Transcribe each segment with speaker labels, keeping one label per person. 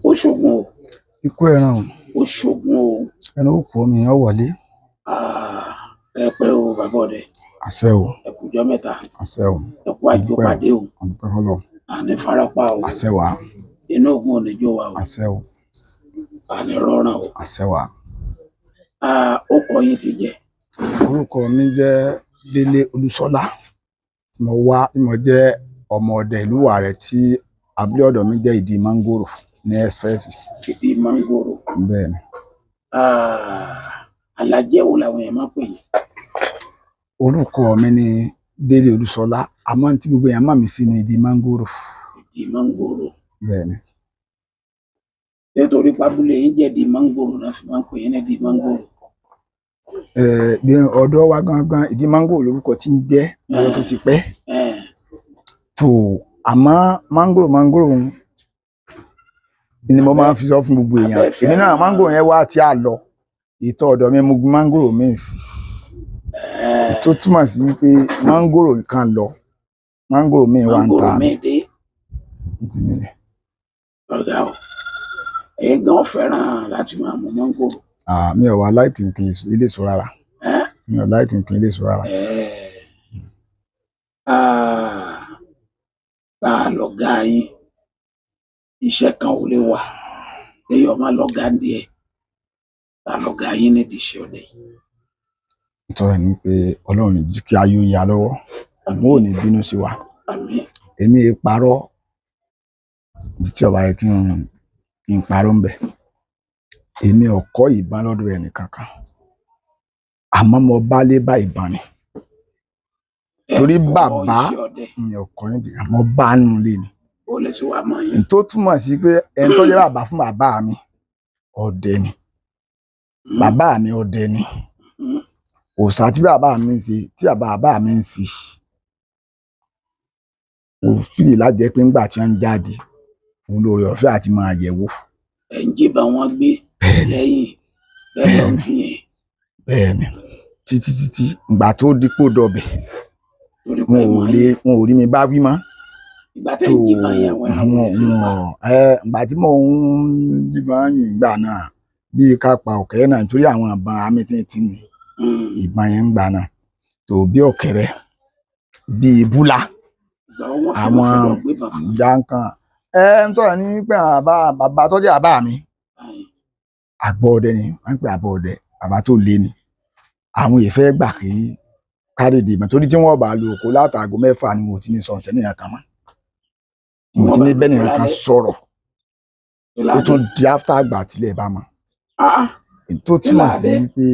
Speaker 1: Ó ṣògùn o.
Speaker 2: Ikú ẹran o.
Speaker 1: Ó ṣògùn o.
Speaker 2: Ẹran ó kú, omi yẹn wọlé.
Speaker 1: Ah, ẹ pẹ́ o, bàbá ọdẹ.
Speaker 2: Àṣẹ o.
Speaker 1: Ẹ kú jọ́ mẹ́ta.
Speaker 2: Àṣẹ o.
Speaker 1: Ẹ kú àjò pàdé o.
Speaker 2: Àdúpẹ́ fọ́lọ́run.
Speaker 1: Àní farapa o.
Speaker 2: Àṣẹ wà.
Speaker 1: Inú ogun ò ní jó wa o.
Speaker 2: Àṣẹ o.
Speaker 1: Àní rọrùn o.
Speaker 2: Àṣẹ wà.
Speaker 1: Ah, ó kọ yín ti jẹ.
Speaker 2: Orúkọ mi jẹ́ Délé Olúṣọlá, tí mo wá tí mo jẹ́ ọmọ ọdẹ ìlú Àrẹ, tí abúlé ọ̀dọ̀ mi jẹ́ Ìdí Mángòrò ní express.
Speaker 1: Ìdí Mángòrò.
Speaker 2: Bẹ́ẹ̀ ni.
Speaker 1: Ah, alájẹ wo làwọn èèyàn máa ń pè yín?
Speaker 2: Orúkọ mi ni Délé Olúṣọlá, àmọ́ tí gbogbo èèyàn mọ̀ mí sí ni Ìdí Mángòrò.
Speaker 1: Ìdí Mángòrò.
Speaker 2: Bẹ́ẹ̀ ni.
Speaker 1: Nítorí pábúlé yín jẹ́ Ìdí Mángòrò náà fi máa ń pè yín ní Ìdí Mángòrò.
Speaker 2: Bí ọ̀dọ̀ wa gangan, Ìdí Mángòrò lórúkọ tí ń jẹ́ lọ́jọ́ tó ti pẹ́. Tó àmọ́ mángòrò mángòrò ni mo máa ń fi sọ fún gbogbo èèyàn.
Speaker 1: Abẹ́fẹ́.
Speaker 2: Èmi náà mángòrò yẹn wá tí a lọ ìtọ́ ọ̀dọ̀ mi, mo gbin mángòrò míì sí, tó túmọ̀ sí wípé mángòrò kan lọ, mángòrò míì wà ń
Speaker 1: Mángòrò
Speaker 2: ta.
Speaker 1: Míì dé.
Speaker 2: Ti nìyẹn.
Speaker 1: Ọ̀gá o, èyí gan fẹ́ràn láti máa mú mángòrò.
Speaker 2: Ah, mi ò wá like nǹkan eléso rárá. Mi ò like nǹkan eléso rárá.
Speaker 1: Ah, tá a lọ̀gá yín, iṣẹ́ kan ò lè wà léyọ̀ má lọ̀gá díẹ̀. Tá a lọ̀gá yín nídìí iṣẹ́ ọdẹ yìí?
Speaker 2: Nítorí ní pé Ọlọ́run ní jí kí ayé ó ya lọ́wọ́, àmọ́ ò ní bínú sí wa.
Speaker 1: Àmín.
Speaker 2: Èmi è parọ́ ibi tí ọba yẹ kí n parọ́ ń bẹ̀. Èmi ò kọ́ ìbọn lọ́dọ̀ ẹnì kankan, àmọ́ mo bá lé bá ìbọn ni.
Speaker 1: Ẹ
Speaker 2: Torí
Speaker 1: kọ́
Speaker 2: bàbá
Speaker 1: iṣẹ́ ọdẹ.
Speaker 2: Mi ò kọ́ níbi, àmọ́ bá nù lé ni.
Speaker 1: Ó lè ṣe wàá mọ̀ yín.
Speaker 2: N tó túmọ̀ sí pé ẹni tó jẹ́ bàbá fún bàbá mi, ọdẹ ni. Bàbá mi ọdẹ ni. Òòṣà tí bàbá mi ń ṣe, tí bàbá bàbá mi ń ṣe, mo fìlì láti jẹ́ pé ńgbà tí wọ́n ń jáde, òun lóore ọ̀fẹ́ àti máa yẹ̀wò.
Speaker 1: Ẹ̀ ń jí bá wọn gbé lẹ́yìn bẹ́ẹ̀ lọ fi yẹn.
Speaker 2: Bẹ́ẹ̀ ni, títí títí ìgbà tó dípò dọbẹ̀,
Speaker 1: Torí pé
Speaker 2: wọn ò
Speaker 1: mọ̀
Speaker 2: lè
Speaker 1: yín.
Speaker 2: wọn ò rí mi bá wí mọ́.
Speaker 1: Ìgbà tẹ́
Speaker 2: Tó
Speaker 1: ń jí bá yẹn, àwọn ẹranko
Speaker 2: wọn
Speaker 1: lè fi pa.
Speaker 2: wọn ẹ ìgbà tí mò ń jíbọn yìn ìgbà náà, bíi ká pa ọ̀kẹ́rẹ́ náà, nítorí àwọn ìbọn àmì tí ní ìbọn yẹn ń gbà náà tó bí ọ̀kẹ́rẹ́, bíi búlá.
Speaker 1: Ìgbà wo wọ́n fi
Speaker 2: Àwọn
Speaker 1: wọ́n fi lọ gbé bàn fún
Speaker 2: jankan ẹ ń sọ̀rọ̀ ní pé àbá bàbá tó jẹ́ bàbá mi,
Speaker 1: báyìí?
Speaker 2: Àgbọ̀ ọdẹ ni wọ́n ń pè àbọ̀ ọdẹ. Bàbá tó le ni. Àwọn èèfẹ́ gbà kí kárìdì ìbọn, torí tí wọ́n bá lo oko látàgò 6 ni mo ti ní sọ̀nsẹ̀ nìyẹn kan mọ́, mo ti ní bẹ́ẹ̀ nìyẹn kan sọ̀rọ̀. Ó tún di after àgbà tilẹ̀ bá mọ̀.
Speaker 1: Ah,
Speaker 2: Tó túmọ̀ sí
Speaker 1: Kílàdé?
Speaker 2: pé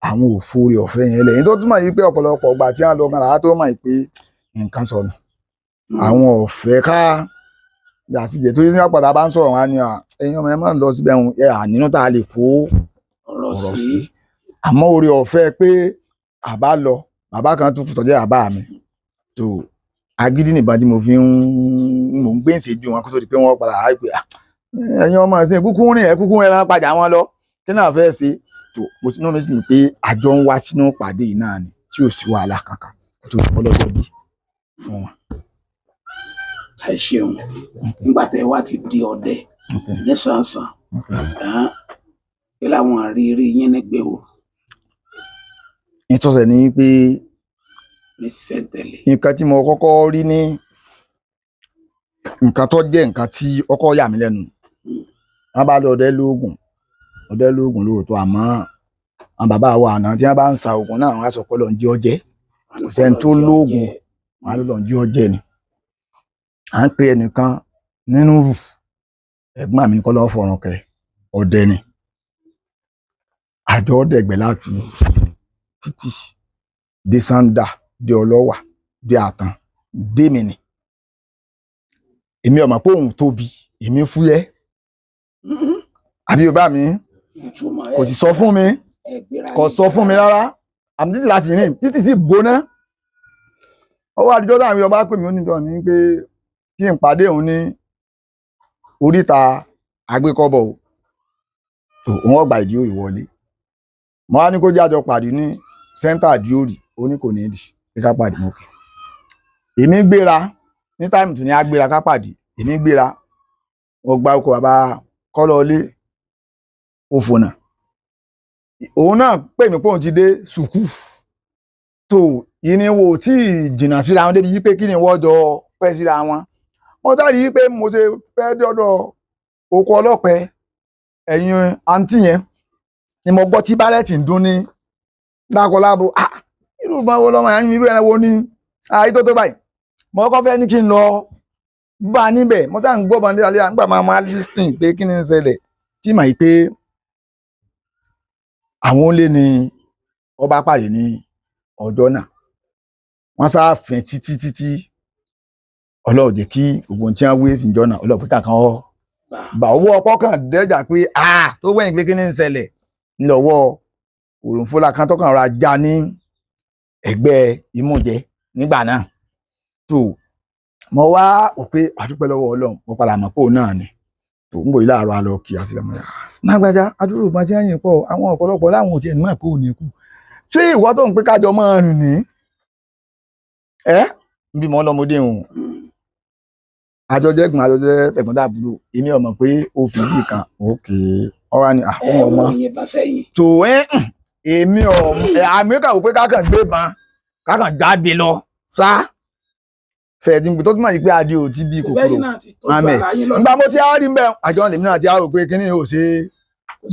Speaker 2: àwọn òfòrè ọ̀fẹ́ yẹn lẹ̀. Tó túmọ̀ sí pé ọ̀pọ̀lọpọ̀ ọgbà tí wọ́n lọ gan làá tó mọ̀ pé nǹkan sọnù. Àwọn ọ̀fẹ́ ká yàtújẹ, torí ní àpàdà bá ń sọ̀rọ̀ wọn á ní à, ẹ̀yin ọmọ ẹ má lọ síbẹ̀ ń ẹ ànínú tá a lè kó
Speaker 1: ọ̀rọ̀
Speaker 2: ọ̀rọ̀
Speaker 1: sí.
Speaker 2: Sí. Àmọ́ oore ọ̀fẹ́ pé àbá lọ, bàbá kan tún tọ́jú àbá mi tó agídí nìbọn tí mo fi ń mò ń gbé ìṣèjú wọn kó tó di pé wọ́n padà á pè à, ẹ̀yin ọmọ ẹ̀sìn kúkú rìn ẹ̀ kúkú ẹran padà wọn lọ kí náà fẹ́ ṣe tó mo ti náà mi sì ní pé àjọ ń wá sínú ìpàdé yìí náà ni tí ò sí wàhálà kankan kó tó di ọlọ́jọ́ bí fún wọn.
Speaker 1: Ẹ ṣeun. Nígbà tẹ́ wá ti di ọdẹ nísànsàn, kí làwọn àrírí yín nígbè o
Speaker 2: Ìtọ́sẹ̀ ni pé
Speaker 1: ní sísẹ̀ntẹ̀lé?
Speaker 2: Nǹkan tí mo kọ́kọ́ rí ní nǹkan tó jẹ́ nǹkan tí ọkọ yà mí lẹ́nu, wọ́n bá lọ ọdẹ lóògùn, ọdẹ lóògùn lóòótọ́, àmọ́ àwọn bàbá wa àná tí wọ́n bá ń sa oògùn náà, wọ́n á sọ pé Ọlọ́run jẹ́ ọjẹ́. Kò sẹ́ni tó lóògùn, wọ́n á lọ́lọ́run jẹ́ ọjẹ́ ni. À ń pe ẹnìkan nínú rù, ẹ̀gbọ́n mi kọ́ lọ́wọ́ fọ̀ràn kẹ, ọdẹ ni. Àjọ ọdẹgbẹ láti títì dé sanda, dé ọlọ́wà, dé àtàn, dé mi ni. Èmi ò mọ̀ pé òun tóbi, èmi fúyẹ́. Àbí yorùbá mi?
Speaker 1: Ìtumọ̀
Speaker 2: Kò sì sọ fún mi.
Speaker 1: Ẹ gbéra
Speaker 2: Kò
Speaker 1: yín
Speaker 2: sọ fún mi rárá. Àmì títì láti rìn, títì sì gbóná. Ọwọ́ àdìjọ́ táwọn Yorùbá pè mí, ó nìkan ní pé kí n pàdé òun ní oríta àgbékọ́bọ̀ o. Tó òun ọgbà ìdí òrì wọlé, mo wá ní kó jájọ pàdé ní sẹ́ńtà ìdí òrì. Ó ní kò ní ìdí kí ká pàdé mọ́kì. Èmi gbéra ní táìmù tó ní á gbéra ká pàdé. Èmi gbéra, wọ́n gba ọkọ̀ bàbá. Kọ́lọ́ọ̀lé òfònà òun náà pè mí pé òun ti dé sùkúù tó ìníwó tí ì jìnnà síra wọn débi wípé kí ni wọ́n jọ pẹ́ síra wọn. Wọ́n sáré wípé mo ṣe fẹ́ dọ́dọ̀ oko ọlọ́pẹ ẹ̀yìn àǹtí yẹn ni mo gbọ́ tí bárẹ̀tì ń dún ní lákọlábo. Ah, irú ìbọn wo lọ́mọ yẹn, irú ẹran wo ni ayé tó tó báyìí? Mo kọ́ fẹ́ ní kí n lọ bá a níbẹ̀. Mo sáà ń gbọ́ bọn léraléra nígbà máa máa lísìn pé kí ni ń ṣẹlẹ̀, tí mà yí pé àwọn ó lé ní ọba pàdé ní ọjọ́ náà. Wọ́n sáà fẹ́ títí títí, Ọlọ́run jẹ́ kí gbogbo ohun tí wọ́n wé sí ìjọ náà, Ọlọ́run pé kankan ọ bà owó ọkọ kan dẹ́jà pé a tó wẹ̀yìn pé kí ni ń ṣẹlẹ̀ ńlọ́wọ́ òròǹfólà kan tó kàn ra já ní ẹ̀gbẹ́ ìmújẹ nígbà náà. Tó mo wá wò pé àdúpẹ́ lọ́wọ́ Ọlọ́run, mo padà mọ̀ pé òun náà ni tó ń bòyí láàárọ̀ àlọ́ kí a sì lọ́mọ yà. Lágbájá adúrò ìbọn tí wọ́n yìn pọ̀, àwọn ọ̀pọ̀lọpọ̀ láwọn ò tiẹ̀ ní mọ̀ pé òun ní kú. Ṣé ìwọ tó ń pé kájọ máa rìn ní ẹ́ bí mo lọ́mọdé òun àjọjẹ ẹ̀gbọ́n àjọjẹ ẹ̀gbọ́n dàbúrò, èmi ò mọ̀ pé ó fi yìí kan òkè ọ̀rá ni àwọn
Speaker 1: Ẹ
Speaker 2: ọmọ
Speaker 1: wọ́n yìnbọn sẹ́yìn.
Speaker 2: Tó ẹ èmi ò àmì kà wò pé kákan gbé ban kákan jáde lọ sá fẹ̀ẹ́dì tó túmọ̀ yìí pé adé ò ti bí kòkòrò.
Speaker 1: Bẹ́ẹ̀ náà ti tọ́jú
Speaker 2: Àmín.
Speaker 1: ara yín lọ́nà.
Speaker 2: Nígbà mo ti á rí mbẹ́ àjọ lèmi náà ti á rò pé kíní ò ṣe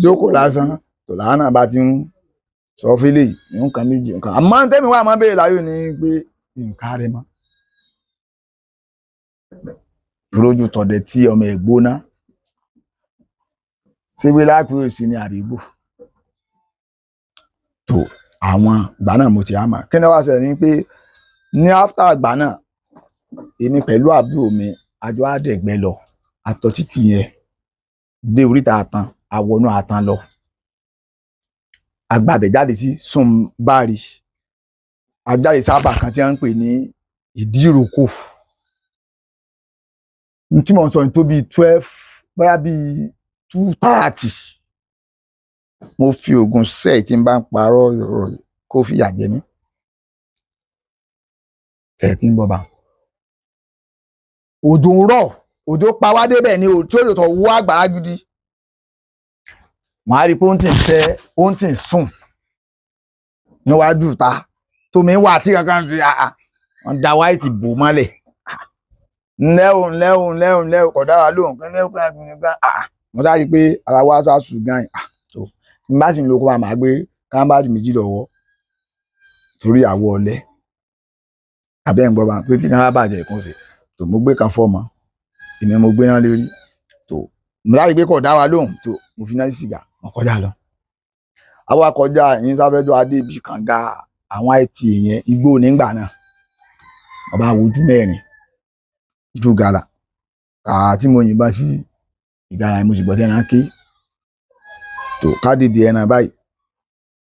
Speaker 2: jókòó lásán tó làánà bá ti ń sọ fílẹ̀ yìí ní nǹkan méjì nǹkan àmọ́ tẹ́mi wà máa béèrè láyò ní pé nǹkan rẹ mọ́ rójú tọ̀dẹ̀ tí ọmọ ẹ̀ gbóná síwé lápẹ́ òsì ní àrígbò tó àwọn ìgbà náà mo ti á mà kí ni wàá ṣẹlẹ̀ ni pé ní after ìgbà náà èmi pẹ̀lú àbúrò mi àjọ àdẹ̀gbẹ́ lọ àtọ̀ títì yẹn dé oríta àtàn àwọnú àtàn lọ agbábẹ̀ jáde sí Sùnbárì, agbáre sábà kan tí wọ́n ń pè ní Ìdíròkò. N tí mò ń sọ ní tó bíi 12, bóyá bíi 2:30. Mo fi oògùn sẹ́ẹ̀ tí n bá ń parọ́ ọ̀rọ̀ yìí kó fìyà jẹ mí sẹ́ẹ̀ tí ń bọ̀ bá òjò ń rọ̀, òjò pa wá débẹ̀ ni òjò tó wọ́ àgbàrá gidi. Màá rí i pé ó ń tì ń fẹ́, ó ń tì ń sùn níwájú ìta tómi wà tí kankan fi àà wọ́n da wáìtì bò mọ́lẹ̀. Ńlẹ́ o, ńlẹ́ o, ńlẹ́ o, ńlẹ́ o, kò dára lóhùn kan ńlẹ́ o kan kan àà mo sáré pé ara wa sá sùn gan yìí. Tó n bá sì ń lo kó máa gbé kámbáàdì méjì lọ́wọ́ torí àwọ̀ ọ̀lẹ́ àbẹ́ ń gbọ́ bá pé tí kan bá bàjẹ́ ìkún sí tó mo gbé kan fọ́ọ̀mọ́ èmi mo gbé náà lérí tó mo sáré pé kò dá wa lóhùn tó mo fi náà sìgá mo kọjá lọ. Àwa kọjá ìyín sáfẹ́jọ́ adé ibi kànga àwọn it yẹn igbó nígbà náà bàbá wojú mẹ́rin ju gàrà àti mo yìnbọn sí ìgara mo sì gbọ́ tẹ́ran ké tó ká débi ẹran báyìí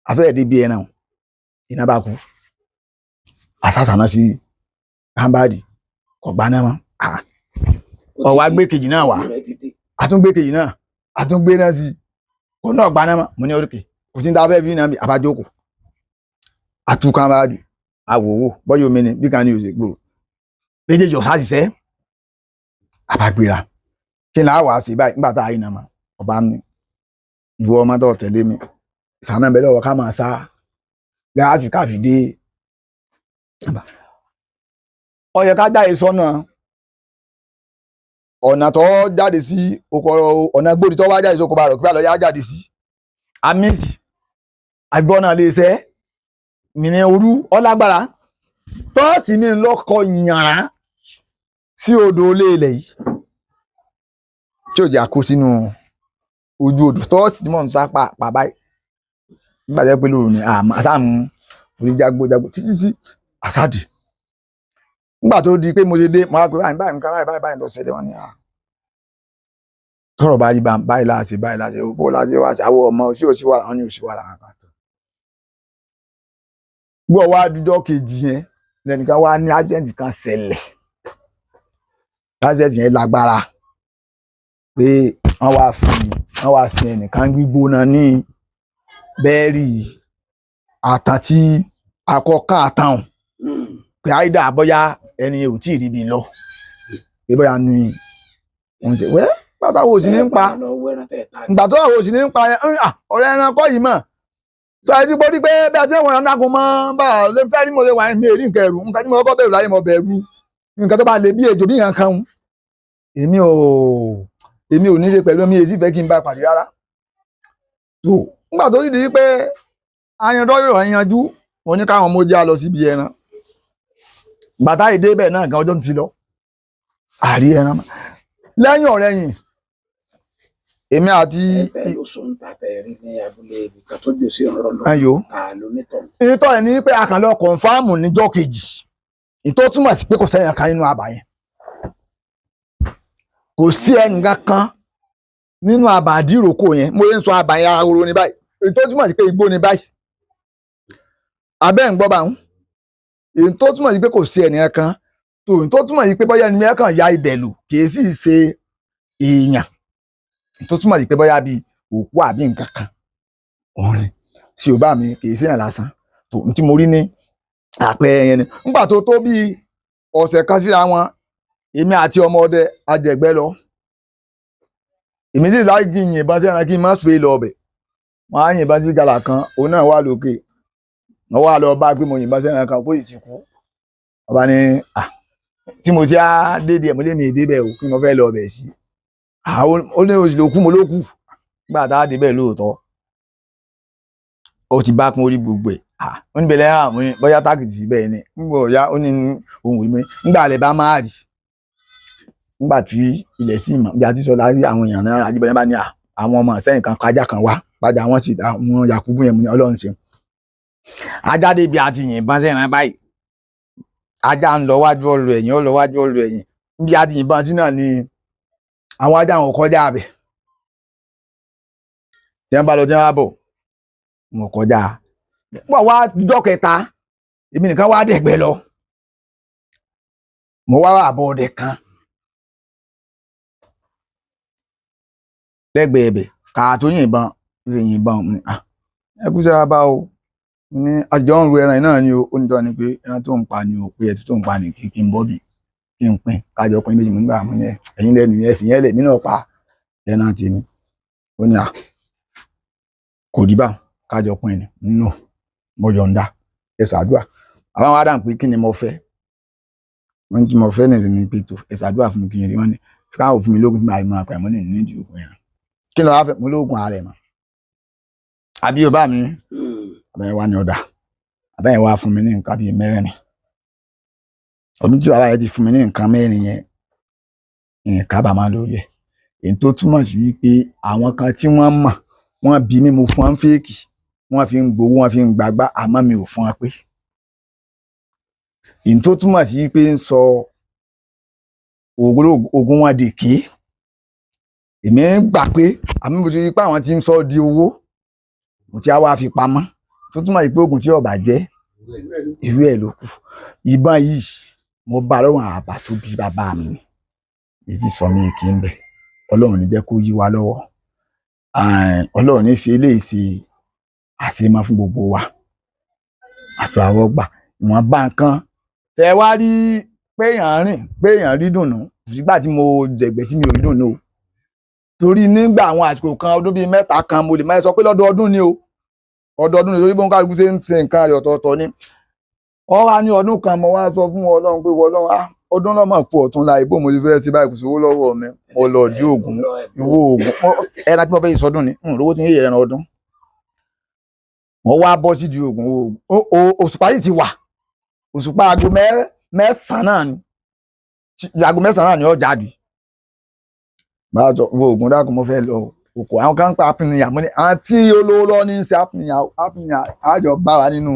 Speaker 2: afẹ́rẹ́ débi ẹran o iná bá kú àṣàṣà náà sí kámbáàdì kò gbaná mọ́. Ọ̀wá gbé kejì náà wá, àtúngbé kejì náà, àtúngbé náà sí kò náà gbaná mọ́. Mo ní oríkè kò sí ní ta fẹ́ fi náà mi àbájókòó àtú kámbáàdì àwòwò bọ́yọ̀ mi ni bí kan ní òṣègbò méjèèjì ọ̀sá ṣiṣẹ́ àbágbéra kí ni a wàá ṣe báyìí nígbà tá a yìí nà mà ọba mi ìwọ ọmọ tó tẹ̀lé mi sànà bẹ́ẹ̀ lọ́wọ́ ká máa sá gáàsì káfí dé. Ó yẹ ká jáde sọ́nà ọ̀nà tó jáde sí oko ọ̀nà gbòdì tó wá jáde sí oko bá rọ̀ kí wàá lọ yá jáde sí amísì àgbọ̀nà lè ṣẹ́ mìíràn orú ọlágbára tọ́ọ̀sì mi lọ́kọ̀ yàrá sí odò olé ilẹ̀ yìí tí ò jẹ́ àkó sínú ojú odò tọ́ọ̀sì tí mò ń sá pa pa báyìí nígbà tó yẹ pé lóru ni àsáàmù forí jágbó jágbó títí tí àsáàdì nígbà tó di pé mo ṣe dé mo wá pé báyìí báyìí nǹkan báyìí báyìí báyìí lọ ṣẹlẹ̀ wọn ni à tọrọ bá rí báyìí láàṣẹ báyìí láàṣẹ bó láṣẹ wá sí àwọn ọmọ òsì òsì wà wọn ni òsì wà láwọn kan tó. Gbọ́ wá dídọ́ kejì yẹn lẹ́nìkan wá ní ájẹ́ǹtì kan ṣẹlẹ̀, ájẹ́ǹtì yẹn lágbára pé wọ́n wá fi wọ́n wá sin ẹnìkan gbígbóná ní bẹ́ẹ̀rì àtàn tí akọ́kọ́ àtàn pé àìdá bóyá ẹni ò tí ì ríbi lọ pé bóyá ni wọ́n ṣe wẹ́. Pátáwò sì ní ń pa.
Speaker 1: Ẹ lọ wẹ́rán tẹ̀ ta.
Speaker 2: Ìgbà tó àwọn òsì ní ń pa ẹ ọ̀rẹ́ ẹranko yìí mọ̀ tó ẹ ti gbórí pé bí a ṣe ń wọ̀n ọ̀nàkùn mọ́ bá a lè fẹ́ ní mo ṣe wà ní èrí nǹkan ẹ̀rù, nǹkan tí mo kọ́kọ́ bẹ̀rù láyé, mo bẹ̀rù nǹkan tó bá lè bí ejò bí nǹkan kan ń. Èmi ò ní ṣe pẹ̀lú mi, èsì fẹ́ kí n bá pàdé rárá. Tó nígbà tó sì di pé ayanjọ́ yóò yanjú, mo ní káwọn ọmọ jẹ́ lọ síbi ẹran. Bàtà ìdé bẹ́ẹ̀ náà gan, ọjọ́ ti lọ, àrí ẹran mọ́. Lẹ́yìn ọ̀rẹ́yìn èmi àti
Speaker 1: Ẹ ló sùn ta tẹ̀ rí ní abúlé ibì kan tó jù sí ọ̀rọ̀ lọ.
Speaker 2: Ayò.
Speaker 1: Ta ló nítọ̀.
Speaker 2: Ìtọ́ ẹ̀ ní pé a kàn lọ kọ̀nfàmù níjọ́ kejì, ìtọ́ túmọ̀ sí pé kò sẹ́yìn kan nínú àbá yẹn, kò sí ẹnìkan kan nínú àbá àdíròkò yẹn. Mo lè ń sọ àbá yẹn, ahoro ní báyìí, ìtọ́ túmọ̀ sí pé igbó ní báyìí, abẹ́ ń gbọ́ bá ń. Ìtọ́ túmọ̀ sí pé kò sí ẹnìkan kan tó, ìtọ́ túmọ̀ sí pé bóyá ẹni yẹn kàn ya ibẹ̀ lò, kì í sì ṣe èèyàn. Ìtọ́ túmọ̀ sí pé bóyá bíi òkú àbí nǹkan kan òun ni tí ò bá mi, kì í ṣèyàn lásán. Tó n tí mo rí ní àpẹẹrẹ yẹn ni, nígbà tó tó bíi ọ̀sẹ̀ kan síra wọn, èmi àti ọmọ ọdẹ ajẹgbẹ́ lọ. Èmi sì láì kí n yìnbọn sí ẹran kí n má sùn lọ ọbẹ̀. Wọn á yìnbọn sí gàlà kan, òun náà wà lókè. Wọn wá lọ bá pé mo yìnbọn sí ẹran kan kó sì ti kú. Ọba ní à tí mo ti á dédé ẹ̀, mo lé mi èdè bẹ́ẹ̀ o, kí mo fẹ́ lọ ọbẹ̀ sí. Ó ní oṣù ló kú, mo ló kù. Nígbà tá a débẹ̀ lóòótọ́, ó ti bá kún orí gbogbo ẹ̀. Ó ní bẹ̀lẹ̀ hàn, mo ní bóyá tákìtì bẹ́ẹ̀ ni. Nígbà ọ̀yá ó ní ohun ìmọ̀ nígbà alẹ́ bá máa rí, nígbà tí ilẹ̀ sì mọ̀ bí a ti sọ láyé àwọn èèyàn náà, Ajíbọ́lá bá ní àwọn ọmọ sẹ́yìn kan kájà kan wá padà, wọ́n sì dá wọn Yakubu yẹn mú ní Ọlọ́run ṣe. Ajá débi àti yìnbọn sẹ́ran báyìí, ajá ń lọ wájú ọlọ ẹ̀yìn, ó lọ wájú ọlọ ẹ̀yìn. Níbi àti yìnbọn sí náà ni àwọn ajá wọn kọjá abẹ, tí wọ́n bá lọ tí wọ́n bá bọ̀, wọn kọjá. Wọ́n wá dijọ́ kẹta, èmi nìkan wá dẹ̀gbẹ́ lọ, mo wá àbọ̀ ọdẹ kan lẹ́gbẹ̀ẹ́ ẹ̀bẹ̀ kàá tó yìnbọn ṣe yìnbọn ní à ẹ kú sára bá o ní àjọ ń ru ẹran yìí náà ni o. Ó ní tọ́ ni pé ẹran tó ń pa ni o, pé ẹtú tó ń pa ni kí n bọ́ bì kí n pín kájọ pín méjì. Mo nígbà mo ní ẹ̀yin lẹ́nu ẹ fìyẹn lẹ̀ mí náà pa ẹran tèmi. Ó ní à kò rí bá kájọ pín ni nínú, mo yọ̀ǹda ẹ ṣàdúrà. Àwọn wa dáhùn pé kí ni mo fẹ́. Wọ́n ní tí mo fẹ́ nìyẹn ni pé tó ẹ ṣàdúrà fún mi kí n rí. Wọ́n ní káwọn fún mi lóògùn tí màá máa pa. Mo ní nídìí òògùn ẹran, kí ló wá fẹ́? Mo lóògùn ààrẹ mọ́ àbí yorùbá mi. Àbẹ̀yẹ wa ní ọ̀dà, àbẹ̀yẹ wa fún mi ní nǹkan bíi mẹ́rin. Ọdún tí bàbá yẹn ti fún mi ní nǹkan mẹ́rin yẹn, nǹkan bá máa lórí ẹ̀, èyí tó túmọ̀ sí wípé àwọn kan tí wọ́n mọ̀ wọ́n bí mi, mo fún wọn fèèkì, wọ́n fi ń gbowó, wọ́n fi ń gbàgbá, àmọ́ mi ò fún wọn pé. Èyí tó túmọ̀ sí wípé ń sọ oògùn wọn dèké. Èmi ń gbà pé àmì mo ti rí pé àwọn tí ń sọ di owó, mo ti á wá fi pamọ́, tó túmọ̀ sí pé oògùn tí ó bá jẹ́ ìwé ẹ̀ ló kù. Ìbọn yìí mo bá lọ́wọ́ àbá tó bí bàbá mi ni, èyí sọ mí kí n bẹ̀. Ọlọ́run ní jẹ́ kó yí wa lọ́wọ́, Ọlọ́run ní fi eléyìí ṣe àṣemọ́ fún gbogbo wa àti àwọn ọgbà ìwọ̀n bá nǹkan tẹ wá rí pé èèyàn rìn, pé èèyàn rí dùnú. Sígbà tí mo dẹ̀gbẹ́ tí mi ò rí dùnú o, torí nígbà àwọn àsìkò kan, ọdún bíi mẹ́ta kan, mo lè máa sọ pé lọ́dọọdún ni o, ọdọọdún ni, torí bóun kálukú ṣe ń ṣe nǹkan rẹ̀ ọ̀tọ̀ọ̀tọ̀ ni. Ọ wá ní ọdún kan, mo wá sọ fún Ọlọ́run pé Ọlọ́run á ọdún lọ́mọ kú ọ̀tún la ìbò mo ti fẹ́ ṣe báyìí, kò sówó lọ́wọ́ mi. Mo lọ dí ògùn ìwọ ògùn ẹran tí mo fẹ́ yìí sọdún ni n lówó tí ń yé ẹran ọdún. Mo wá bọ́ sídìí ògùn òṣùpá yìí ti wà, òṣùpá aago mẹ́sàn-án náà ni, aago mẹ́sàn-án náà ni ó jáde. Bá a sọ wo ògùn dákun, mo fẹ́ lọ òkò àwọn kan ń pa apìnìyà, mo ní àwọn tí olówó lọ ní í ṣe apìnìyà, apìnìyà àjọ bára nínú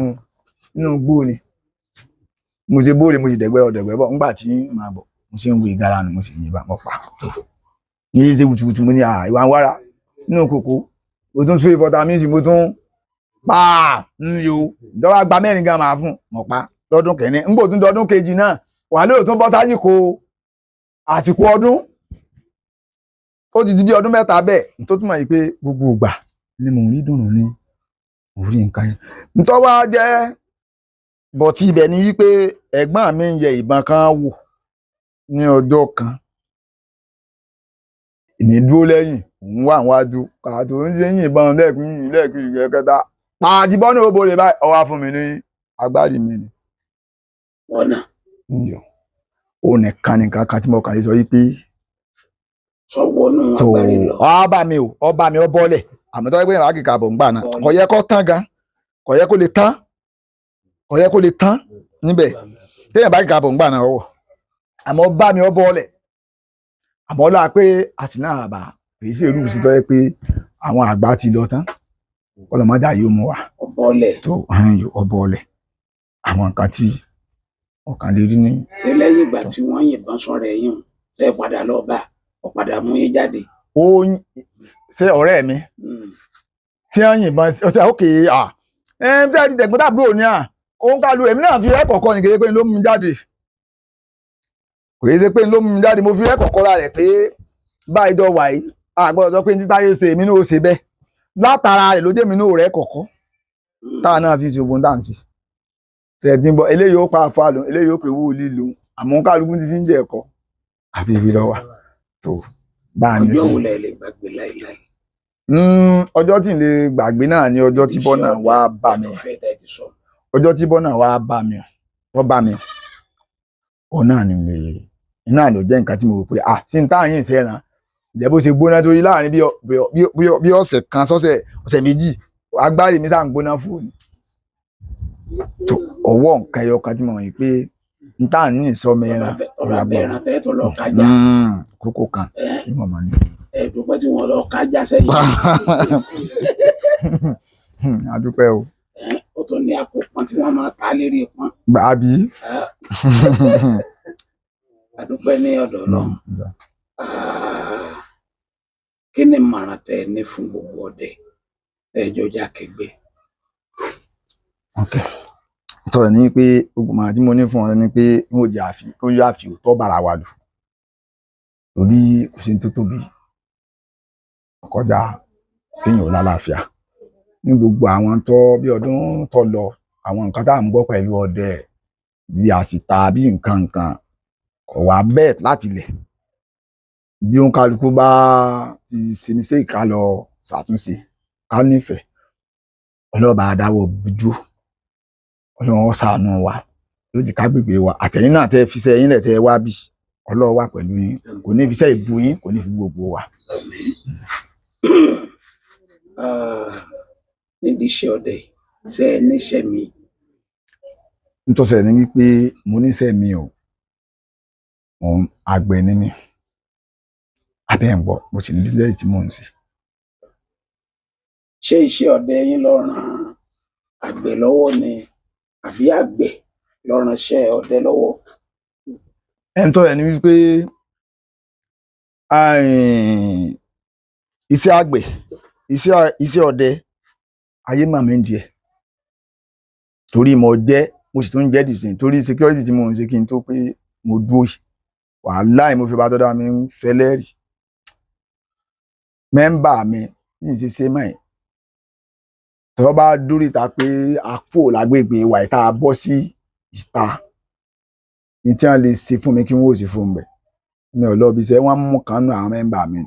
Speaker 2: igbó ni. Mo ṣe bóore, mo sì dẹ̀gbẹ́ ọ̀dẹ̀gbẹ́ bọ̀. Ńgbà tí màá bọ̀, mo ṣe ń wo ìgara nù, mo sì yìnbọn mo pa ní ṣe wùtùwùtù. Mo ní ìwà ń wára nínú kòkó, mo tún sún ìfọ̀tà mi sí, mo tún pa ń yo ìjọba gba mẹ́rin gan máa fún mo pa lọ́dún kẹ́ni. Ńgbò tún dọdún kejì náà wà lóò tún bọ́ sásìkò àsìkò ọdún, ó ti di bí ọdún mẹ́ta bẹ́ẹ̀. Tó túmọ̀ yìí pé gbogbo ìgbà ni mò ń rí dùnú ní orí nǹkan yẹn. Ntọ́ wá jẹ́ bọ̀tí ibẹ̀ ni wípé ẹ̀gbọ́n mi ń yẹ ìbọn kan wò ní ọjọ́ kan. Èmi dúró lẹ́yìn, òun wà wájú, kàtó ń ṣe yìnbọn lẹ́ẹ̀kún lẹ́ẹ̀kún kẹta pàtí bọ́nà ó bòrè báyìí, ó wá fún mi ní agbárí mi ni.
Speaker 1: Ọ̀nà.
Speaker 2: Ǹjọ́ ó nìkan nìkan kan tí mo kàn lè sọ yìí pé
Speaker 1: sọ wọnú
Speaker 2: tó
Speaker 1: agbárí lọ.
Speaker 2: Ọba mi o, ọba mi, ọ bọ́lẹ̀. Àmọ́ tọ́jú pé ìyàwó kìkà bọ̀ ń gbà náà, kò yẹ kó tán gan, kò yẹ kó lè tán, kò yẹ kó lè tán níbẹ̀ téèyàn bá kìkà bọ̀ ń gbà náà ọwọ́. Àmọ́ ọba mi, ọ bọ́lẹ̀. Àmọ́ ọlá pé a sì náà àbá kìí sí èrú sí tọ́jú pé àwọn àgbà ti lọ tán, ọlọ́mọdé yóò mú wa.
Speaker 1: Ọbọ̀lẹ̀.
Speaker 2: Tó ọ bọ́lẹ̀, àwọn nǹkan tí ọkàn lè rí ní.
Speaker 1: Ṣé lẹ́yìn ìgbà tí wọ́n yìnbọn sọ̀rọ̀ ẹ̀yìn ṣe é padà lọ bá ọ padà mú yín jáde?
Speaker 2: Ó ṣe ọ̀rẹ́ mi tí wọ́n yìnbọn sí ọ̀tí òkè à ẹ̀ ń tẹ́ ti tẹ̀gbọ́n tàbúrò ní à òun kálu èmi náà fi ẹ̀kọ̀kọ́ ni, kì í ṣe pé ló mú mi jáde, kò í ṣe pé ló mú mi jáde. Mo fi ẹ̀kọ̀kọ́ ra rẹ̀ pé báyìí jọ wà yìí, a gbọ́dọ̀ sọ pé ní táyé ṣe èmi náà ó ṣe bẹ́ẹ̀. Látara rẹ̀ ló jẹ́ mi náà rẹ̀ kọ̀kọ́ táwa náà fi ṣe ogun dáǹtì ṣe ti ń bọ̀. Eléyìí ó pa àfa lòun, eléyìí ó pè wú lílo, àmọ́ kálukú ti fi ń jẹ ẹ̀kọ́ àfi ibi lọ́wọ́ tó bá a ní
Speaker 1: Ọjọ́
Speaker 2: sí.
Speaker 1: wo lẹ lè gbàgbé láìláì?
Speaker 2: Ọjọ́ tí n lè gbàgbé náà ni ọjọ́ tí bọ́nà wá bá mi.
Speaker 1: Tó fẹ́ tẹ́ ti sọ.
Speaker 2: Ọjọ́ tí bọ́nà wá bá mi, wọ́n bá mi, òun náà ni lè iná ló jẹ́ nǹkan tí mo rò pé ah, sí n táà yín fẹ́ ran ìjẹ́ bó ṣe gbóná torí láàrin bí ọ̀sẹ̀ kan sọ́sẹ̀ ọ̀sẹ̀ méjì, agbárí mi sáà ń gbóná fún mi. Tó ọwọ́ nǹkan ẹyọ kan tí mo mọ̀ pé n táà ní ìsọmọ ẹran.
Speaker 1: Tọ́ba bẹ́ẹ̀ràn tẹ́ tó lọ kájà.
Speaker 2: Kókó kan tí mo mọ̀ ní.
Speaker 1: Ẹ̀ẹ́dùpẹ́ tí wọ́n lọ kájà sẹ́yìn.
Speaker 2: A dúpẹ́ o.
Speaker 1: Ó tún ní àpò pọ́n tí wọ́n máa ta lérí pọ́n.
Speaker 2: Àbí.
Speaker 1: A dúpẹ́ ní ọ̀dọ̀ Ọlọ́run. Ah, kí ni ìmọ̀ràn tẹ́ ẹ ní fún gbogbo ọdẹ tẹ́ ẹ jọjá kẹgbẹ́?
Speaker 2: Ok, tọ́ ní pé ogun màá tí mo ní fún ọ ni pé n ò jẹ́ àfi kó yá àfi òótọ́ bára wa lò, torí kò sí ní tó tóbi kọjá kéèyàn ò lálàáfíà ní gbogbo àwọn tó bí ọdún tó lọ, àwọn nǹkan tá à ń gbọ́ pẹ̀lú ọdẹ bí àsìta bí nǹkan nǹkan kò wá bẹ́ẹ̀ láti lẹ̀. Bí òun kálukú bá ti ṣe mistake, ká lọ ṣàtúnṣe, ká nífẹ̀ẹ́ ọlọ́ba adáwọ̀ bójú, Ọlọ́run ó ṣàánú wa, yóò jẹ́ ká gbègbè wa. Àtẹ̀yìn náà tẹ́ fi iṣẹ́ yín lẹ̀ tẹ́ wá bí, Ọlọ́run wà pẹ̀lú yín, kò ní fi iṣẹ́ ìbú yín, kò ní fi gbogbo wa.
Speaker 1: Àmín. Ah, nídìí iṣẹ́ ọdẹ yìí, ṣé ẹ níṣẹ́ mi?
Speaker 2: Nítòsẹ̀ ni wípé mo níṣẹ́ mi o, òun àgbẹ̀ ni mí, abẹ́ ń gbọ́, mo sì ní bísíǹsì tí mò ń ṣe.
Speaker 1: Ṣé iṣẹ́ ọdẹ yín ló ràn àgbẹ̀ lọ́wọ́ ni àbí àgbẹ̀ ló ràn iṣẹ́ ọdẹ lọ́wọ́?
Speaker 2: Ẹni tó yẹ ni wípé iṣẹ́ àgbẹ̀, iṣẹ́ ọdẹ ayé mà mí díẹ̀, torí mo jẹ́, mo sì tún jẹ́ dìsìn, torí security tí mo ń ṣe kí n tó pé mo dúró yìí, wàhálà mo fi bá tọ́da mi ń sẹlẹ̀rì mẹ́ńbà mi ní ìṣe mọ́ ẹ̀ tọ́ bá dórí ìta pé a kúrò lágbègbè wa ìta bọ́ sí ìta ní tí wọ́n lè ṣe fún mi kí wọ́n ò sì fún mi bẹ̀. Mi ò lọ ibi iṣẹ́, wọ́n mú kan nù àwọn mẹ́ńbà mi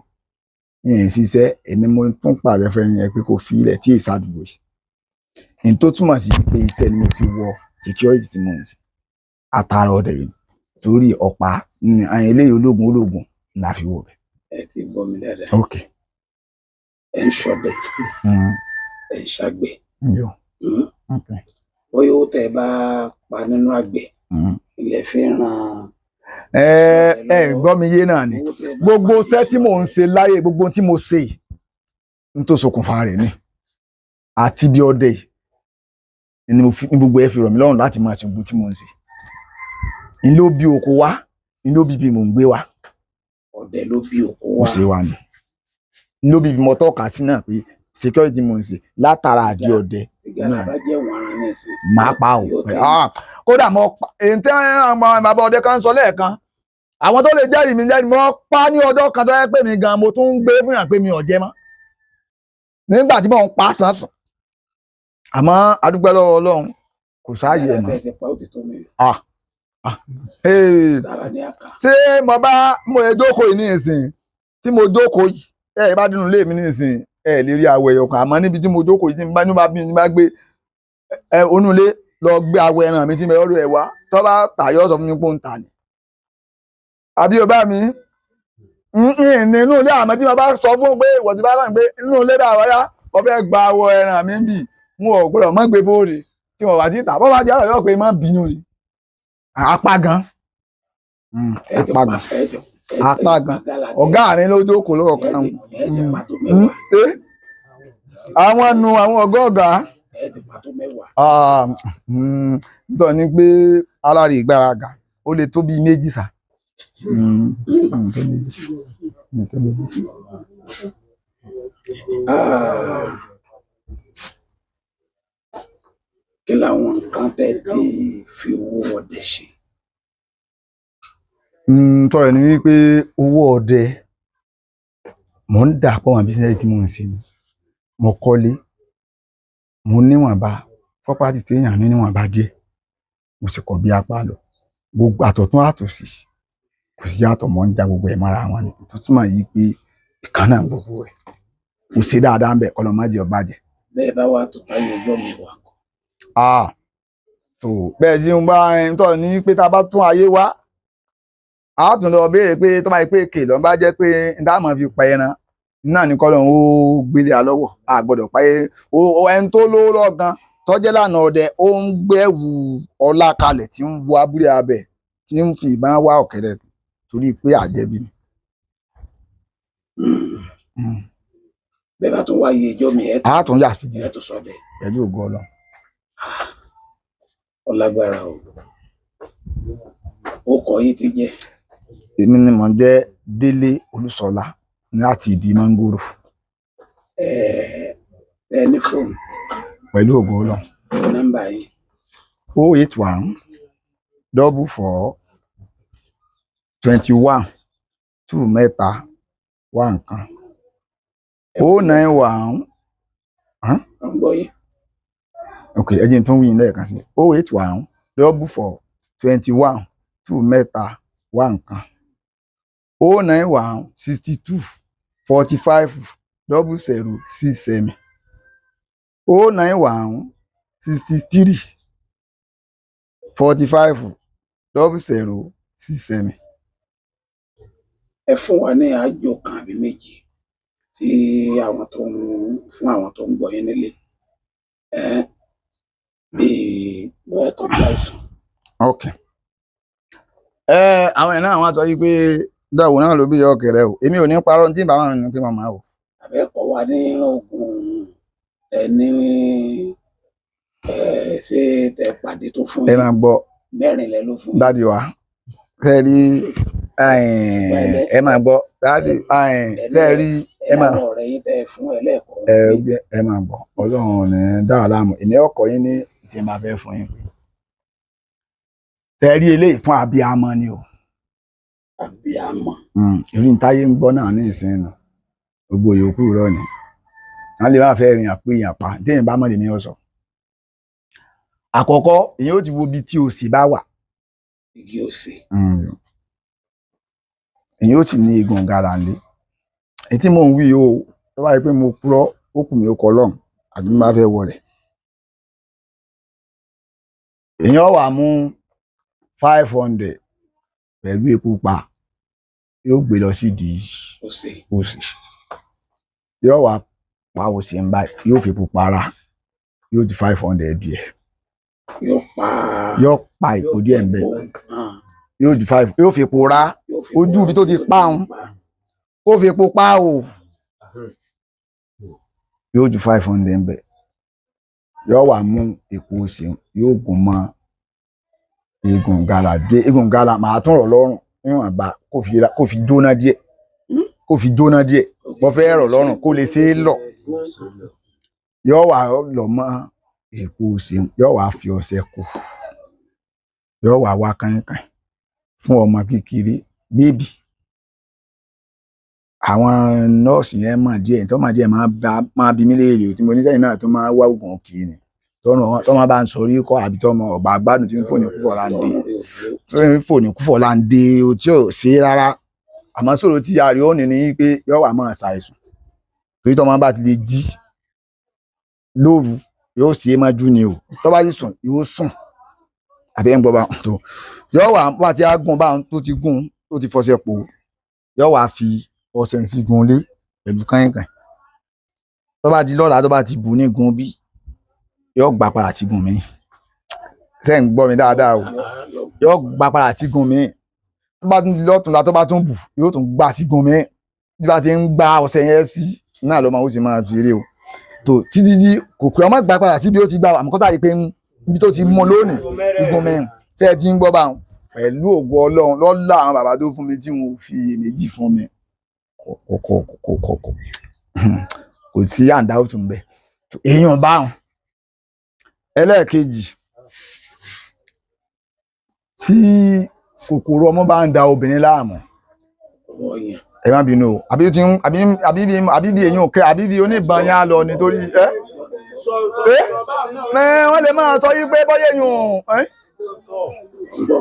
Speaker 2: ní ìṣiṣẹ́, èmi mo tún pàṣẹ fún ẹni yẹn pé kó fi ilẹ̀ tí èsì àdúgbò yìí. Ní tó túmọ̀ sí pé iṣẹ́ ni mo fi wọ security tí mo ń ṣe àtàrà ọdẹ yìí, torí ọ̀pá ní àwọn eléyìí ológun ológun la fi wọ̀ bẹ̀.
Speaker 1: Ẹ ti gbọ́ mi dáadáa.
Speaker 2: Ok.
Speaker 1: Ẹ ń ṣọdẹ, ẹ ń ṣàgbẹ̀.
Speaker 2: Yo. Ok.
Speaker 1: Bóyá owó tẹ́ ẹ bá pa nínú àgbẹ̀ ilẹ̀ fi ń ran
Speaker 2: Ẹ ẹ gbọ́ mi yé náà ni
Speaker 1: owó tẹ́ ẹ bá
Speaker 2: gbogbo
Speaker 1: pa
Speaker 2: iṣẹ́ tí mò ń ṣe láyé, gbogbo tí mo ṣe yìí, n tó ṣokùnfà rẹ̀ ni àti bí ọdẹ yìí ni mo fi ní gbogbo ẹ fi rọ̀ mí lọ́rùn láti máa ṣe gbogbo tí mò ń ṣe. N ló bí oko wá, n ló bí bí mò ń gbé wá.
Speaker 1: Ọdẹ ló bí oko
Speaker 2: Ó
Speaker 1: wá.
Speaker 2: ṣe wá ni n ló bí bí mo tọ́ka sí náà pé security mò ń ṣe látara àdí ọdẹ.
Speaker 1: Ìgbàlá bá jẹ́ wọn ara ní ìsìn.
Speaker 2: Máa pa o.
Speaker 1: Yóò tẹ̀.
Speaker 2: Ah, kódà mo pa èyí tí àwọn bàbá ọdẹ kan sọ lẹ́ẹ̀kan, àwọn tó lè jẹ́rìí mi jẹ́rìí, mo pa ní ọjọ́ kan tó yẹ pé mi gan mo tún ń gbé fún yàn pé mi ò jẹ mọ́ nígbà tí mò ń pa sàn-sàn. Àmọ́ a dúpẹ́ lọ́wọ́ Ọlọ́run, kò sáàyè ẹ̀ mọ́.
Speaker 1: Tẹ́ ẹ ti pa ó ti tó mi lọ.
Speaker 2: Hey,
Speaker 1: Dára ní àká.
Speaker 2: tí mo bá mo lè jókòó yìí ní ìsìn Tí mo jókòó yìí, ẹ bá dínú ilé mi nísìnyí, ẹ lè rí awọ ẹyọ kan. Àmọ́ níbi tí mo jókòó yìí, tí n bá ní bá bí mi bá gbé ẹ onúlé lọ gbé awọ ẹran mi tí mo lọ́dọ̀ ẹ wá, tó bá tà yọ sọ fún mi pé ó ń tà ní. Àbí o bá mi nínú ilé, àmọ́ tí mo bá sọ fún pé ìwọ ti bá bá mi pé nínú ilé dà wáyá, mo fẹ́ gba awọ ẹran mi bì, n ò gbọ́dọ̀ mọ́ gbé bóde tí mo bá ti tà. Bọ́ bá jẹ́ àlọ́ yóò pé má bínú ni. Apá gan. Apá gan. Apá gan. Ọ̀gá mi ló jókòó lọ́wọ́ kan.
Speaker 1: Ẹ ti pa tó 10.
Speaker 2: Àwọn nu àwọn ọ̀gá ọ̀gá.
Speaker 1: Ẹ ti pa tó 10.
Speaker 2: Nítorí ni pé alárí ìgbáraga ó lè tó bíi 2 sá. Tó 2. Tó 2.
Speaker 1: Ah. Kí làwọn nǹkan tẹ́ ti fi owó ọdẹ ṣe?
Speaker 2: Tọrọ ni wípé owó ọdẹ mò ń dà pọ̀ mọ́ bísíǹsì tí mò ń ṣe ni. Mo kọ́lé, mo níwọ̀nba property téèyàn ní níwọ̀nba díẹ̀, mo sì kọ̀ bí apá lọ. Gbogbo àtọ̀tún àtòsì kò sí yàtọ̀, mò ń ja gbogbo ẹ̀ mọ́ra wọn ni. Tó túmọ̀ yìí pé ìkan náà gbogbo ẹ̀. Mo ṣe dáadáa ń bẹ̀, kọ́lọ́ má jẹ́ ó bàjẹ́.
Speaker 1: Bẹ́ẹ̀ bá wà tó táyé ẹjọ́ mi wà.
Speaker 2: Ah, tó bẹ́ẹ̀ tí ń bá ẹni tọ́ ní pé tá a bá tún ayé wá, a tún lọ béèrè pé tó bá yẹ pé èké ló ń bá jẹ́ pé n tá máa fi pa ẹran náà ní kọ́lọ́run ó gbélé alọ́wọ́, a gbọ́dọ̀ pa é. Ẹni tó lówó lọ́gán tọ́jẹ́ lànà ọdẹ, ó ń gbẹ́wù ọlá kalẹ̀ tí ń wo abúlé abẹ tí ń fi ìbọn wá ọ̀kẹ́rẹ́ torí pé àjẹbí ni.
Speaker 1: Bẹ́ẹ̀ bá tún wá iye ẹjọ́ mi, ẹ
Speaker 2: A tún yà sí díẹ̀
Speaker 1: tún sọdẹ.
Speaker 2: Pẹ̀lú ògo Ọlọ́run.
Speaker 1: Ọlágbára o. Ó kọ yín ti jẹ́.
Speaker 2: Èmi ni mò ń jẹ́ Délé Olúṣọlá láti ìdí mọ́ngòrò.
Speaker 1: Ẹ ní fóònù.
Speaker 2: Pẹ̀lú ògo Ọlọ́run.
Speaker 1: Nọ́mbà yín.
Speaker 2: 081 44 21 23 1 091.
Speaker 1: Wọ́n ń gbọ́ yín.
Speaker 2: Ok, ẹ jẹ́ n tún wí ní lẹ́ẹ̀kan sí 081 44 21 23 1 091 62 45 00 67 091 63 45 00 67.
Speaker 1: Ẹ fún wa ní àjò kan àbí méjì tí àwọn tó ń fún àwọn tó ń gbọ́ yín nílé. Ẹ bíi bóyá tọ́jú àìsàn.
Speaker 2: Ok. Ẹ àwọn ẹ̀ náà wọ́n sọ yìí pé dáwò náà ló bí yọ ọkẹrẹ o. Èmi ò ní parọ́ ní tí bàbá mi ní pé màmá o.
Speaker 1: Àbẹ́ kọ́ wa ní oògùn tẹ ní ẹ ṣé tẹ pàdé tó fún
Speaker 2: Ẹ
Speaker 1: yín.
Speaker 2: máa gbọ́.
Speaker 1: 4 lẹ ló fún yín.
Speaker 2: Daddy wa, ṣe rí, ẹ máa gbọ́ daddy, ṣe rí, ẹ máa
Speaker 1: Àwọn ọ̀rẹ́ yín tẹ fún ẹ lẹ́ẹ̀kọ́.
Speaker 2: Ẹ máa gbọ́, Ọlọ́run ò ní dá wa láàmú. Èmi ọkọ yín ní tí ẹ máa fẹ́ fún yín. Ṣe rí eléyìí fún abiyamọ ni o.
Speaker 1: Abiyamọ.
Speaker 2: Irú táyé ń gbọ́ náà ní ìsìn nù. Gbogbo yòókù irọ́ ni. Wọ́n lè máa fẹ́ rìn àpé èèyàn pa tí èèyàn bá mọ̀ lèmi ọ̀sọ̀. Àkọ́kọ́, èèyàn ó ti wo ibi tí òsì bá wà.
Speaker 1: Igi òsì.
Speaker 2: Èyàn ó sì ní eegun gara lé. Èyí tí mò ń wí o, tó bá yẹ pé mo purọ́, ó kù mí ó kọ Ọlọ́run àbí mo bá fẹ́ wọlẹ̀. Èyàn wà mú 500 pẹ̀lú epo pa, yóò gbé lọ sí di
Speaker 1: Òsì.
Speaker 2: Òsì. Yóò wá pa òsì ń báyìí, yóò fi epo para, yóò di 500 díẹ̀.
Speaker 1: Yóò pa.
Speaker 2: Yóò pa epo díẹ̀ ń bẹ̀.
Speaker 1: Ah,
Speaker 2: Yóò ju five, yóò fi epo rá.
Speaker 1: Yóò fi
Speaker 2: Ojú ibi tó ti pa òun. Kó fi epo pa o. Yóò ju 500 ń bẹ̀. Yóò wá mú epo òsì, yóò gún mọ́ eegun gala dé eegun gala, màá tún rọ̀ lọ́rùn níwọ̀nba kó fi jóná díẹ̀. Kó fi jóná díẹ̀. Mo fẹ́ rọ̀ lọ́rùn kó lè ṣe é lọ̀. Yóò wá lọ̀ mọ́ epo òsì, yóò wá fi ọṣẹ kù. Yóò wá wá kàìnkàìn fún ọmọ kékeré bébì. Àwọn nọ́ọ̀sì yẹn mọ̀ díẹ̀, tó mọ̀ díẹ̀ máa bi mí léèrè tí mo ní sẹ́yìn náà tó máa wá oògùn kiri ni. Tọ́nà bá ń sọ orí kọ́ àbí tọ́mọ ọ̀bà gbádùn tí ń fò ní kúfọ̀ láǹdé. Tí ń fò ní kúfọ̀ láǹdé o tí ò ṣe é rárá. Àmọ́ sọ̀rọ̀ tí ìyá rẹ̀ ó ní ni pé yóò wà máa ṣàìsùn, torí tọ́mọ bá ti lè jí lóru yóò ṣe é mọ́jú ni o. Tó bá sì sùn yóò sùn, àbí ẹ̀ ń gbọ́ bá tó yóò wà bá ti á gùn bá tó ti gùn tó ti fọṣẹ pò, yóò wà fi ọṣẹ sí gun lé pẹ̀lú kàìnkàìn. Tó bá di lọ́la, tó bá ti bù ní gun bí, yóò gbà padà sí gun mi. Ṣé ń gbọ́ mi dáadáa o? Yóò gbà padà sí gun mi. Tó bá tún di lọ́tùnla, tó bá tún bù, yóò tún gbà sí gun mi. Bí bá ti ń gba ọṣẹ yẹn sí náà ló máa ó sì máa ṣeré o tó títí tí kò pé ọmọ gbà padà síbi ó ti gbà. Àmọ́ kó sáré pé níbi tó ti mú lónìí igun mẹ́rin. Ṣé ẹ ti ń gbọ́ bá wọn? Pẹ̀lú ògo Ọlọ́run, lọ́lá àwọn bàbá tó fún mi tí wọn ò fi iyèméjì fún mi, kò kò kò kò kò kò sí àǹdá òtún bẹ èèyàn bá wọn. Ẹlẹ́ẹ̀kejì, tí kòkòrò ọmọ bá ń da obìnrin láàmú,
Speaker 1: Ọyàn.
Speaker 2: Ẹ má bínú o, àbí tí ń àbí àbí bí àbí bí èyàn kẹ àbí bí oníbọn yẹn á lọ nítorí ẹ ẹ mẹ wọn lè máa sọ yí pé bọ́yẹ̀ yùn ẹ
Speaker 1: Ń gbọ́.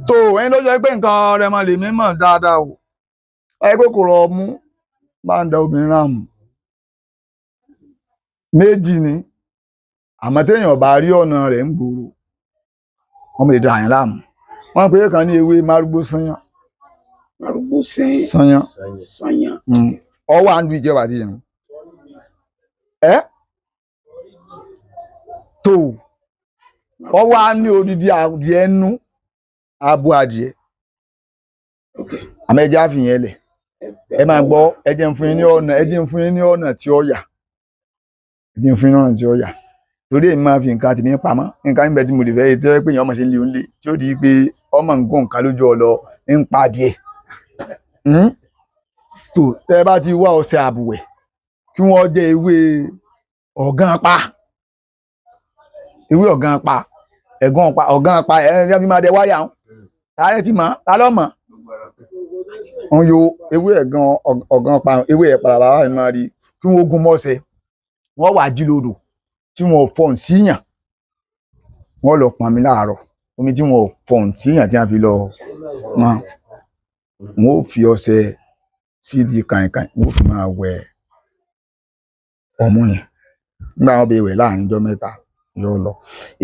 Speaker 2: Tó ẹni ló jẹ́ pé nǹkan rẹ̀ máa lè mímọ̀ dáadáa o. Ẹ kòkòrò ọmú bá ń da obìnrin láàmú, méjì ni. Àmọ́ téèyàn bá rí ọ̀nà rẹ̀ ń gbòòrò, wọ́n lè da àyàn láàmú. Wọ́n pè é kan ní ewé márúgbó sányán.
Speaker 1: Arúgbó sẹ́yìn.
Speaker 2: Sányán.
Speaker 1: Sanyàn.
Speaker 2: Ọwọ́ à ń lu ìjọba àti ìrìn ẹ tó ọwọ́ á ní odidi adìẹ nú abo adìẹ.
Speaker 1: Ok.
Speaker 2: Àmọ́ ẹjẹ́ àfihàn ẹlẹ̀, ẹ máa gbọ́. Ẹ jẹ́ n fún yín ní ọ̀nà, ẹ jẹ́ n fún yín ní ọ̀nà tí ó yà, ẹ jẹ́ n fún yín ní ọ̀nà tí ó yà, torí èmi máa fi nǹkan tèmi pamọ́. Nǹkan níbẹ̀ tí mo lè fẹ́ yẹ tó yẹ pé èèyàn ọmọ ṣe ń lé oúnjẹ tí ó di pé ọmọ ń gún nǹkan lójú ọlọ ń pa adìẹ. Tó tẹ́ ẹ bá ti wá ọṣẹ àbùwẹ̀, kí wọ́n jẹ ewé ọ̀gán pa, ewé ọ̀gán pa, ẹ̀gán pa, ọ̀gán pa, ẹ̀ ẹ́ fi máa dẹ wáyà ń tààrẹ ti mọ̀ ta lọ́mọ̀ wọn yo ewé ẹ̀gán ọ̀gán pa, ewé ẹ̀ padà bàbá mi máa rí kí wọ́n gún mọ́sẹ̀. Wọ́n wà jí lodò tí wọ́n fọ̀n síyàn, wọ́n lọ pọn mi láàárọ̀. Omi tí wọ́n fọ̀n síyàn tí wọ́n fi lọ pọn, wọ́n ó fi ọṣẹ síbi kàìnkàìn, wọ́n ó fi máa wẹ ọmú yẹn. Nígbà wọn bẹ wẹ̀ láàrin ọjọ́ 3 yóò lọ.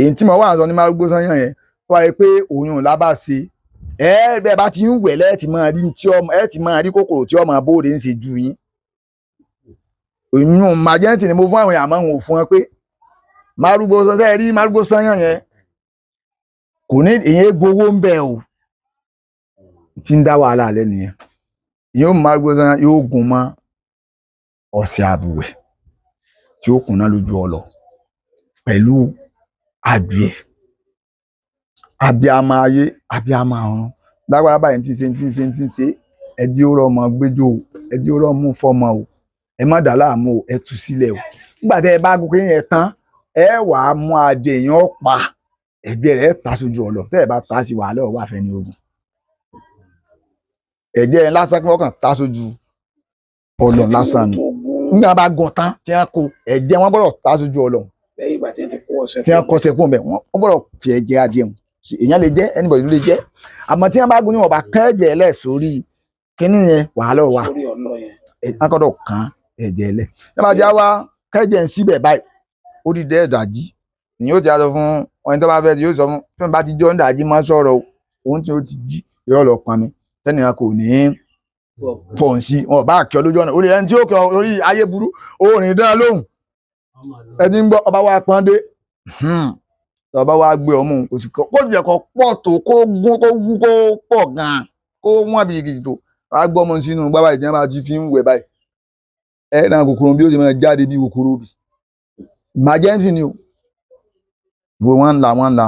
Speaker 2: Èyí tí mo wà sọ ní márúgbó sányàn yẹn wọ́n wáyé pé oyún làbá ṣe ẹ bẹ́ẹ̀ bá ti ń wẹ̀ lẹ́ẹ̀ tí máa rí tí ọmọ ẹ ti máa rí kòkòrò tí ọmọ bóde ń ṣe ju yín. Oyún màjẹ́ǹtì ni mo fún àwọn èèyàn, àmọ́ n ò fún ẹ pé márúgbó sọ rí márúgbó sányàn yẹn kò ní èyí gbowó ń bẹ o tí ń dá wàhálà alẹ́ nìyẹn. Yóò márúgbó sányàn, yóò gún mọ́ ọṣẹ àbùwẹ̀ tí ó kúnná lójú ọlọ pẹ̀lú adìẹ. Abiamọ ayé, abiamọ ọ̀run, lágbára báyìí tí ń ṣe tí ń ṣe tí ń ṣe, ẹdí ó rọmọ gbẹjọ o, ẹdí ó rọmú fọmọ o, ẹ má dà láàmú o, ẹ tú sílẹ̀ o. Nígbà tẹ ẹ bá gòkè yẹn tán, ẹ wà á mú adìẹ yẹn pa ẹ̀gbẹ́ rẹ̀ ta sójú ọlọ. Tẹ ẹ bá ta sí, wàhálà ọwọ àfẹni ogun ẹ̀jẹ̀ rẹ̀ lásán kí wọ́n kàn ta sójú ọlọ lásán ni.
Speaker 1: Tó gún.
Speaker 2: Nígbà bá gùn tán tí wọ́n kó ẹ̀jẹ̀, wọn gbọ́dọ̀ ta sójú ọlọ.
Speaker 1: Lẹ́yìn ìgbà tí wọ́n ti kó ọṣẹ
Speaker 2: Tí wọ́n kọsẹ̀ fún bẹ, wọ́n gbọ́dọ̀ fi ẹ̀jẹ̀ adìẹ hùn. Èèyàn lè jẹ, anybody ló lè jẹ, àmọ́ tí wọ́n bá gún ní wọn bá kẹ́jẹ̀ lẹ̀ sórí kínní yẹn, wàhálà wà.
Speaker 1: Sórí ọlọ yẹn.
Speaker 2: Wọ́n gbọ́dọ̀ kàn ẹ̀jẹ̀ lẹ̀. Tí wọ́n bá já wá kẹ́jẹ̀ ń síbẹ̀ báyìí, ó di dẹ́ ìdajì ni yóò ti sọ fún ẹni tó bá fẹ́ ti yóò sọ fún tí wọ́n bá ti jọ́ ń dàjí máa sọ̀rọ̀ o, òun tí ó ti jí yóò lọ pọn mi tẹ́nìyàn kò ní fọ̀hún sí wọn bá kí ọ lójú ọ̀nà orí ẹni tí ó kí ọ orí ayé burú orin dán lóhùn. Ẹni ń gbọ́ ọba wa pọ́n dé, ọba wa gbé ọmú kò sì kó jẹ́ kó pọ̀ tó kó gún kó wú kó pọ̀ gan-an kó wọ́n bí gidi tó wàá gbọ́ ọmọ sínú bábà ìjẹun bá ti fi ń wẹ̀ báyìí, ẹ náà kòkòrò bí ó ti máa jáde bí kòkòrò bì emergency ni o. Wo wọn ń la wọn ń la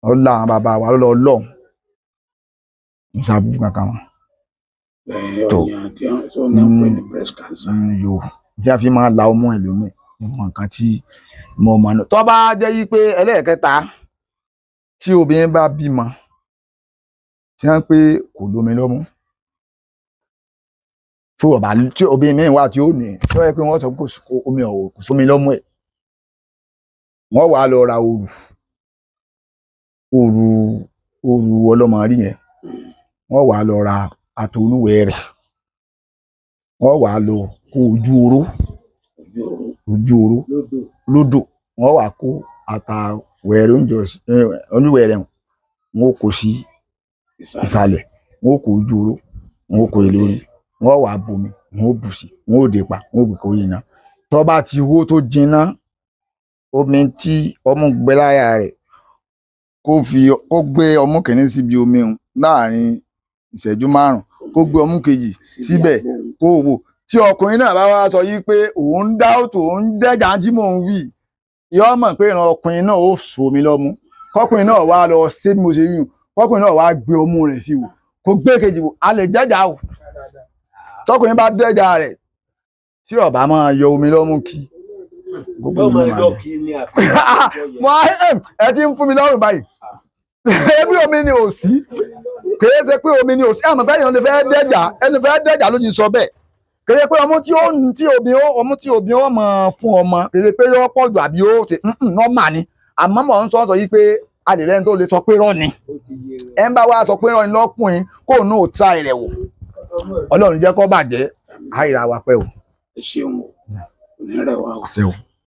Speaker 2: ọ la àwọn bàbá wa lọ lọ ń sábú kankan wọn.
Speaker 1: Ẹ̀yìn
Speaker 2: Tó.
Speaker 1: ọyàn tí wọ́n tó ní pè ní breast cancer.
Speaker 2: Yo tí a fi máa la ọmọ ẹlòmíì ìmọ̀ nǹkan tí mo mọ̀ náà. Tó bá jẹ́ yí pé ẹlẹ́ẹ̀kẹta, tí obìnrin bá bímọ tí wọ́n pé kò lómi lọ́mú, tí ọba tí obìnrin míì wà tí ó ní tí wọ́n yẹ pé wọ́n sọ pé kò sí omi ọ̀wọ̀ kò sómi lọ́mú ẹ̀, wọ́n wàá lọ ra òrù òrù òrù ọlọ́mọ rí yẹn. Wọ́n wàá lọ ra atolúwẹ̀ẹ́rẹ̀, wọ́n wàá lọ kó ojú oró.
Speaker 1: Ojú oró.
Speaker 2: Ojú oró lódò. Wọ́n wàá kó ata wẹ̀rẹ̀ oúnjẹ olúwẹ̀ẹ́rẹ̀, wọn ó kó sí
Speaker 1: ìsàlẹ̀.
Speaker 2: Ìsàlẹ̀, wọn ó kó ojú oró, wọn ó kó e lórí, wọn wàá bomi, wọn ó bù sí, wọn ó dè pa, wọn ó gbé kórí iná. Tó bá ti hó tó jinná, omi tí ọmú gbẹ láyà rẹ̀, kó fi kó gbé ọmú kìíní síbi omi un láàrin ìṣẹ́jú 5, kó gbé ọmú kejì
Speaker 1: síbi
Speaker 2: síbẹ̀.
Speaker 1: agbóhùn.
Speaker 2: Kó wò tí ọkùnrin náà bá wá sọ yí pé òun ń dá òtò, òun ń dẹ́jà tí mò ń wí, yóò mọ̀ pé ìran ọkùnrin náà ó sòmí lọ́mú. Kọkùnrin náà wá lọ ṣé bí mo ṣe rí un, kọkùnrin náà wá gbé ọmú rẹ̀ sí wò, kó gbé kejì wò. A lè dẹ́jà o. Tọkùnrin bá dẹ́jà rẹ̀, tí ó bá máa yọ omi lọ́mú kí
Speaker 3: Yóò máa yọ kí ni àfi.
Speaker 2: Mo á ẹ ti ń fún mi lọ́rùn báyìí. Ebi omi ni ò sí, kìí ṣe pé omi ni ò sí. Àmọ́ bẹ́ẹ̀ ni fẹ́ dẹ́jà, ẹni fẹ́ dẹ́jà ló ti sọ bẹ́ẹ̀. Kìí ṣe pé ọmú tí ó tí obì ó ọmú tí obì ó mọ̀ fún ọmọ, kìí ṣe pé yóò pọ̀ jù àbí yóò ṣe nọ́mà ni. Àmọ́ mọ̀ ń sọ yìí pé a lè rẹ́ni tó lè sọ pé rọ́ ni. Ẹ ń bá wa sọ pé rọ́ ni lọ́kùnrin, kó nù ó tra rẹ̀ wò. Ọlọ́run jẹ́ kó bàjẹ́ àìra wa pẹ́ o.
Speaker 1: Ẹ ṣeun o, kò ní rẹ̀ wá o.
Speaker 2: Àṣẹ o.